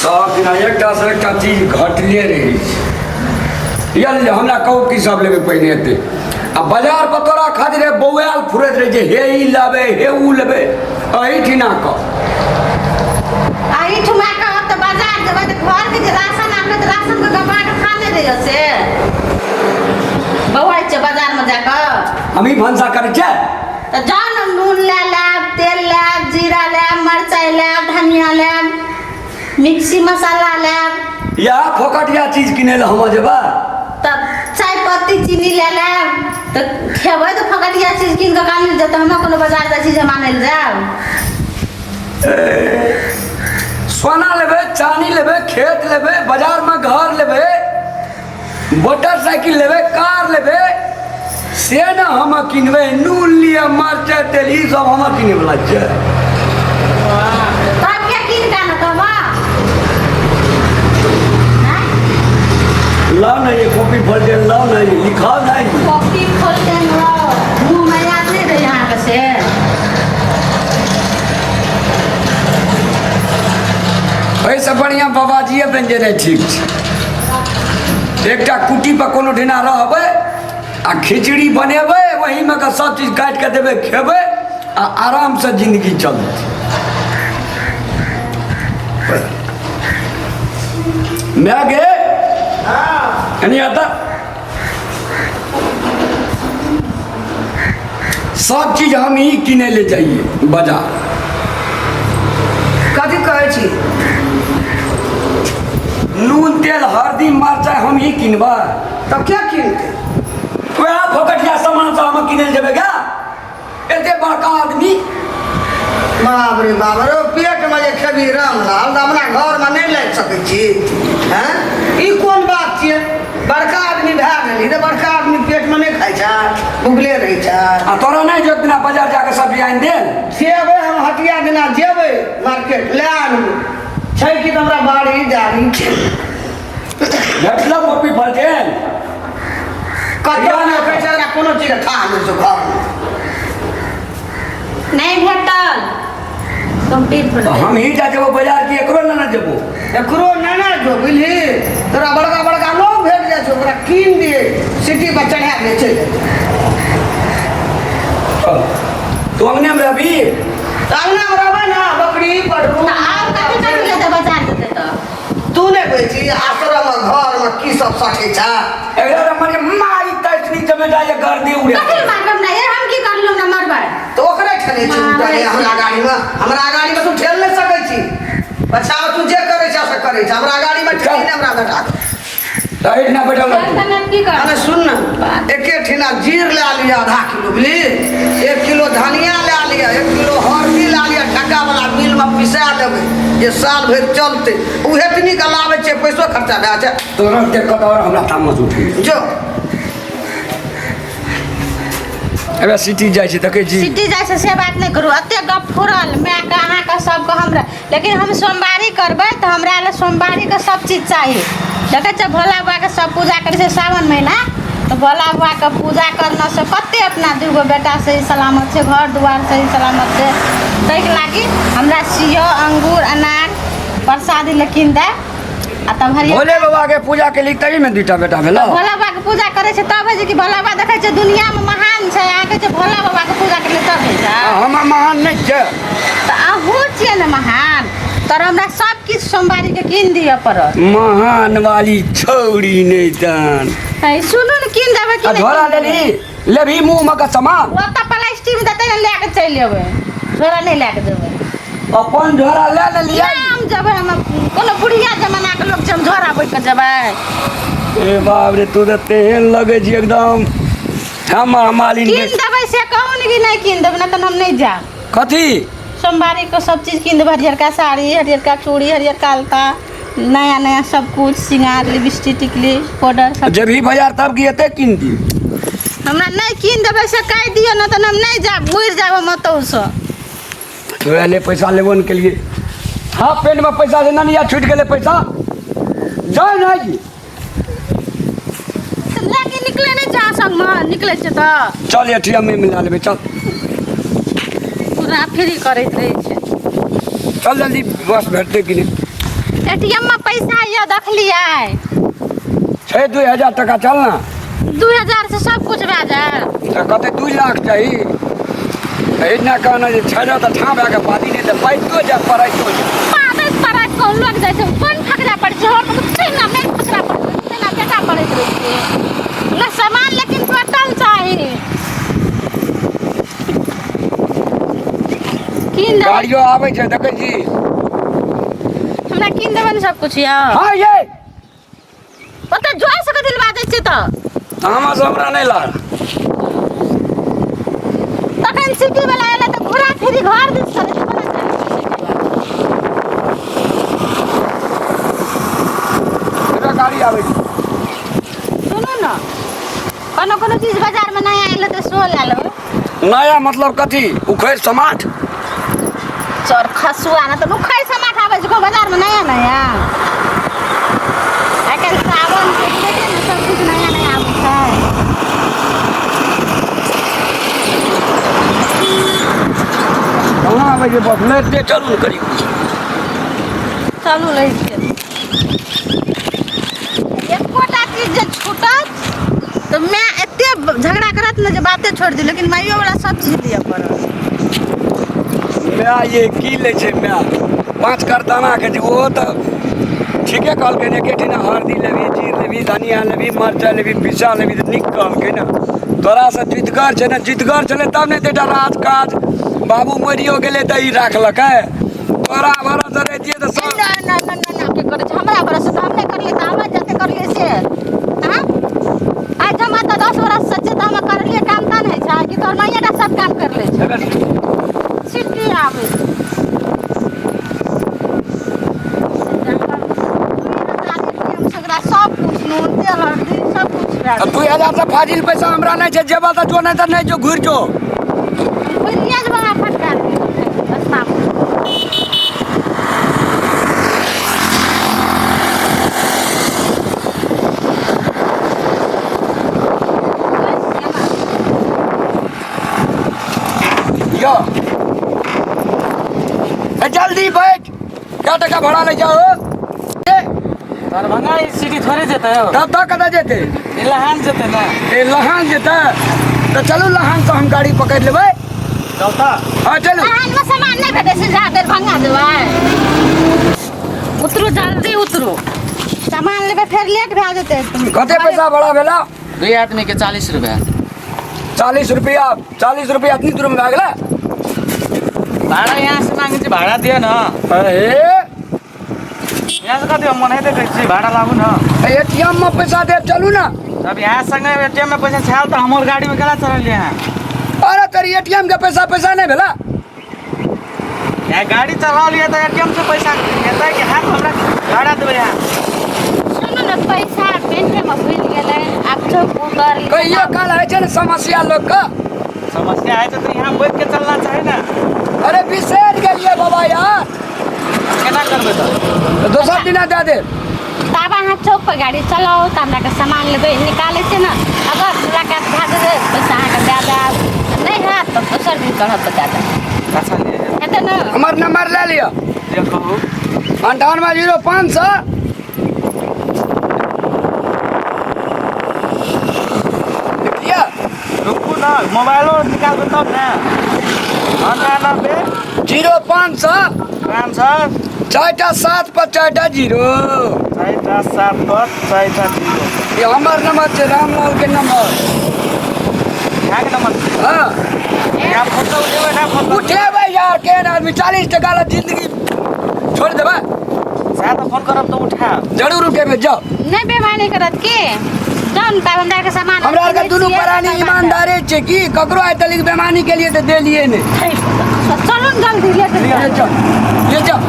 सब दिना एकटा से एकटा चीज घटले रहै छै। यल हमरा कहू की सब लेबै पहिने एते आ बाजार पर तोरा खातिर बौआल फुरैत रहै छै, हे ई लेबै हे ऊ लेबै, एहिठिना कऽ। एहिठुमा कहब तऽ बाजार जेबै तऽ घरके जे राशन आनबै तऽ राशनके गमा कऽ खा नहि रहियो से बौआइ छै बाजारमे जाकऽ। हमही भनसा करै छियै। तऽ जाउ ने, नून लए लेब, तेल लेब, जीरा लेब, मरचाइ लेब, धनिया लेब, मिक्सी मसाला लेब। इएह फोकटिया चीज किनै लए हम जेबै? तब चाय पत्ती चीनी लए लेब तऽ खेबै। तऽ फोकटिया चीज कीन कऽ आनै लए जायब तऽ हमरा कोनो बाजार जाइ छी जे हम आनै लए जायब? सोना लेबै, चानी लेबै, खेत लेबै, बाजारमे घर लेबै, मोटरसाइकिल लेबै, कार लेबै, से ने हम किनबै। नून लिअ, मरचाइ, तेल, ई सब हम किनै वला छियै? तब के कीन कऽ आनत हम? लाउ ने ये कॉपी फोल्ड, लाउ ने, लिखाउ ने। कॉपी खोलते मुँह में याद नहीं रही अहाँके से। एहिसँ बढ़िआँ बाबाजीए बनि जेनाइ ठीक छै। एकटा कुटी पर कोनो ठिना रहबै आ खिचड़ी बनेबै, ओहीमे के सब चीज काटि कऽ देबै, खेबै आ आरामसँ जिंदगी चलतै। माय गे, कनि आता सब चीज हम ही किने ले जाइए बाजार। कथी कहै छी? नून, तेल, हल्दी, मरचाइ हम ही किनबै। तब क्या किनतै? वएह फोकटिया सामान सब हम किने जेबै गा, एते बड़का आदमी। बाप रे बाप रे, पेटमे जे खेबी रामलाल तऽ अपना घरमे नहि लागि सकै छी? हैं, ई कोन बात छियै? बड़का आदमी भए गेली तऽ बड़का आदमी पेटमे नहि खाइ छै, भुखले रहै छै? आ तोरा नहि जो दिना बाजार जाके सब्जी आनि देल? जेबै हम, हटिया दिना जेबै मार्केट, लए आनबै। छै कि तऽ हमरा बाड़ी जाड़ी छै। भेटलौ कॉपी फलटेन? कतौ नहि कहै छै, एकरा कोनो चीजके थाह नहि छौ घरमे। नहि भेटल कम्प्लीट। तऽ हम ही जा जेबो बाजार की एकरो लेने जेबो? एकरो नेने जो, बुझली? तोरा बड़का बड़का लोग भेट जाइ छौ, ओकरा कीन दिए, सिटी पर चढ़ा दे, चलि जेतै। चल, तू अंगने में रहबी? तऽ अङ्गनामे रहबै ने, बकरी पढ़ू। तऽ आब कथी कथी लेतै बाजार जेतै तऽ? तू नहि कहै छी आश्रम घरमे की सब सठै छै? एकरा मने मारी तैसनी जमे जाइए गर्दी उड़े। कथी मारब ना ये, हम की करलहुँ ना मरबै? तऽ ओकरे ठेलै छी। मारै उठले छी। हमरा गाड़ीमे, हमरा गाड़ीमे तू ठेल नहि सकै छी। बच्चा, तू जे करै छ से करै छ, हमरा गाड़ीमे ठेली नहि हमरा बेटा। तऽ एहिठिना बैठल रह। चल तऽ की कर। अरे सुन ने, एके ठिना जीर लए लिअ आधा किलो, बुझली? 1 किलो धनिया लए लिअ, 1 किलो हरदी लए लिअ। ढक्कावला मिलमे पिसा देबै जे साल भरि चलतै। उहे तनिक लाबै छियै, पैसो खर्चा भए छै। तोरा देख कऽ तऽ आओर हमरा तामस उठै। जो। एबे सिटी जाइ छै, देखै छी। सिटी जाइ छै से बात नहि करू। एते गप फुरल मायके, अहाँके, सबके, हमरा। लेकिन हम सोमवारी करबै तऽ हमरा लए सोमवारीके सब चीज चाही। देखै छियै भोला बाबाके सब पूजा करै छै सावन महीना, तऽ भोला बाबाके पूजा करलासँ कते अपना दूगो बेटा सही सलामत छै, घर दुआर सही सलामत छै। ताहिके लागि हमरा सेब, अंगूर, अनार प्रसादी लए कीन दे आ तब हरियर। भोले बाबा के पूजा केली तही में दूटा बेटा भेलो। भोला बाबा के पूजा करै छै तब होइ छै कि भोला बाबा देखै छै दुनियामे महान छै? अहाँ कहै छै भोला बाबा के पूजा करले तब होइ छै। आ हम महान नहि छै? तऽ अहूँ छियै ने महान, तर हमरा सब किछु सोमवारीके कीन दिअ पड़त। महान वाली छौड़ी नहि तन। है, सुनू ने, कीन देबै कि आ नहि झोरा कीन देबै? लेली, लेबही मुँह मे के सामान? ओतऽ प्लास्टिक मे देतै ने, लए कऽ चलि अयबै, झोरा नहि लए कऽ जेबै। अपन झोरा ले ने लिया। हम जेबै, हम कोनो बुढ़िया जमानाके लोक छै, हम झोरा बैठ कऽ जेबै? ए बाप रे, तू तऽ तेहन लगै छी एकदम हम मालिन। कीन देबै से कहू ने कि नहि कीन देबै? नहि तऽ हम नहि जायब। कथी? सोमवारी को सब चीज कीन देबै, हरियरका साड़ी, हरियरका चूड़ी, हरियरका अलता, नया नया सब कुछ, सिंगार, लिपस्टिक, टिकली, पाउडर सब। जेबही बाजार तब की एते कीन दी? हमरा नहि कीन देबै से कहि दियौ, नहि तऽ हम नहि जायब, घुरि जायब हम ओतहुसँ। तोरा ले पैसा लेबो ने केलिए। हाफ पेंट में पैसा से ननिया छूट गेलै पैसा, जाय नहीं जी। लेके निकले नहि छै, अहाँ संगमे निकलै छै तऽ। चल, एटीएम में मिला लेबै, चल। पूरा फ्री करैत रहै छै। चल जल्दी, बस भेटतै कि नहि? एटीएम में पैसा ये देखलियै। छै 2000 टका, चल ना। 2000 से सब कुछ भए जाए। तऽ कहतै 2 लाख चाही। एहिना कहना जे छै तऽ ठाँ भए कऽ पादी, नहि तऽ पाइतो जाय पड़ैतो जाय। पादैत पड़ैत कहूँ लग जाइ छै, कोन फकरा पड़ै छै? हम तेना नहि फकरा पड़ै छै, तेना बेटा पड़ैत रहै छै हमरा सामान, लेकिन टोटल चाही। कीन देबै। गाड़ियो आबै छै, देखै छी। हमरा कीन देबै ने सब कुछ यौ? हँ ये। ओतऽ जोर से कथी लए बाजै छियै तऽ? तामस हमरा नहि लाग। तखन सिटी वाला एलै तऽ घुरा फिरी घर दिस चलै छै, कोना चलै छै सिटी वाला? एकरा गाड़ी आबै छै। सुनू ने, कोनो कोनो चीज बाजारमे नया एलै तऽ सेहो लए लेबै। नया मतलब कथी? उखड़ि समाठ? चोर खसुआ ने तऽ उखड़ि समाठ आबै छै बाजारमे नया नया। आइ काल्हि सावन के देखियौ ने, सब किछु नया नया आबै छै। कहाँ आबै छै बस? लेटे चलू ने करी। चलू, लै छियै। एकोटा चीज जे छूटत तऽ माय एते झगड़ा करत ने जे बाते छोड़ि दियौ, लेकिन माइयो वाला सब चीज दिअ पड़त। माय ये की लै छै? माय 5 करदाना के छै। ओहो तऽ ठीके कहलकै ने, एकेठिना हरदी लेबही, जीर लेबही, धनिया लेबही, मरचाइ लेबही, पीसा लेबही, तऽ नीक कहलकै ने। तोरासँ जितगर छै ने, जितगर छलै तब ने एतेटा राज काज। बाबू मरियो गेलै तऽ ई राखलकै। तोरा भरोसे रहितियै तऽ सब ना ना ना ना ना, के करै छै हमरा भरोसे? तऽ हम नहि करलियै तऽ हमरा जते करलियै से आँ? आइ जमा तऽ 10 बरस से छै तऽ हम करलियै काम तऽ नहि छै कि तोहर माइए टा सब काम कर लै छै। सिटी आबै छै। ओकरा सब कुछ, नून तेल हल्दी सब कुछ भए तऽ 2000 से फाजिल पैसा हमरा नहि छै। जेबा तऽ जो, नहि तऽ नहि जो, घुरि जो। बुझिए जेबै हमरा फटकार दसमा। यो ए, जल्दी बैठ। क्या टका भाड़ा ले जाओ ए? दरभंगा ई सिटी थोड़े जेतै हो। तब तऽ कतऽ जेतै? ई लहान जेतै ने। ए, लहान जेतै तऽ चलू, लहान से हम गाड़ी पकड़ि लेबै। चल तऽ। हँ, चलू। मे सामान नहि भेटै छै, जा दरभंगा जेबै। उतरू, जल्दी उतरू, सामान लेबै, फेर लेट भए जेतै। कते पैसा भाड़ा भेला? दुई आदमी के 40 रुपया। 40 रुपया? 40 रुपया इतनी दूर में भए गेलै? भाडा यहाँ से मांगे छी, भाडा दिअ न। अरे। यहाँ से कति हम मनाइते कहै छी, भाडा लागू न। एटीएम में पैसा देब, चलू ना। तब यहाँ सँगै एटीएम में पैसा छाल तऽ हमर गाड़ी में केना चढ़लियै यहाँ? अरे तेरी एटीएम के पैसा, पैसा नहीं भेला? यहाँ गाड़ी चढ़लियै तऽ एटीएम से पैसा हेतै कि हाथ हमरा भाडा देबै यहाँ? सुनू ने, पैसा पेंटे में भूलि गेलै, आब चौक उतर। कहियो काल होइ छै ने समस्या लोग के। समस्या है तऽ यहाँ बैठ के चलना चाही ने। अरे, बिसरि गेलियै बाबा यार। केना करबै तऽ? तऽ दोसर दिना दए देब। तब अहाँ चौक पर गाड़ी चलाउ तऽ हमरा के सामान लेबै, निकालै छै ने। अगर मुलाकात भए जेतै, पैसा अहाँके दए देब, नहि हैत तऽ दोसर दिन चढ़ब तऽ दए देब। अच्छा, लिए। हेतै ने? हमर नंबर लए लिअ। जे कहू। 98 0500 लिख लिअ। रुकू न, मोबाइलो निकालबै तब ने। 98 0500 500 4 7 पर 4 0। 4 7 पर 4 0। ये हमर नंबर छै, रामलाल के नंबर। यहाँके नंबर छै? हाँ। यहाँ फोटो उठेबै ना, फोटो? उठेबै यार, केहन आदमी, 40 टका ला जिंदगी छोड़ देबै? सएह तऽ, फोन करब तऽ उठायब। जरूर उठेबै, जाओ। नहि बेमानी करत के? जाउ ने तब, हमरा के सामान हमरा आरके दुनू प्राणी ईमानदारे छै की ककरो आइ तक बेमानी के लिए तऽ देलिए नहि। चलू ने जल्दी, लेट। ले जाओ, ले जाओ।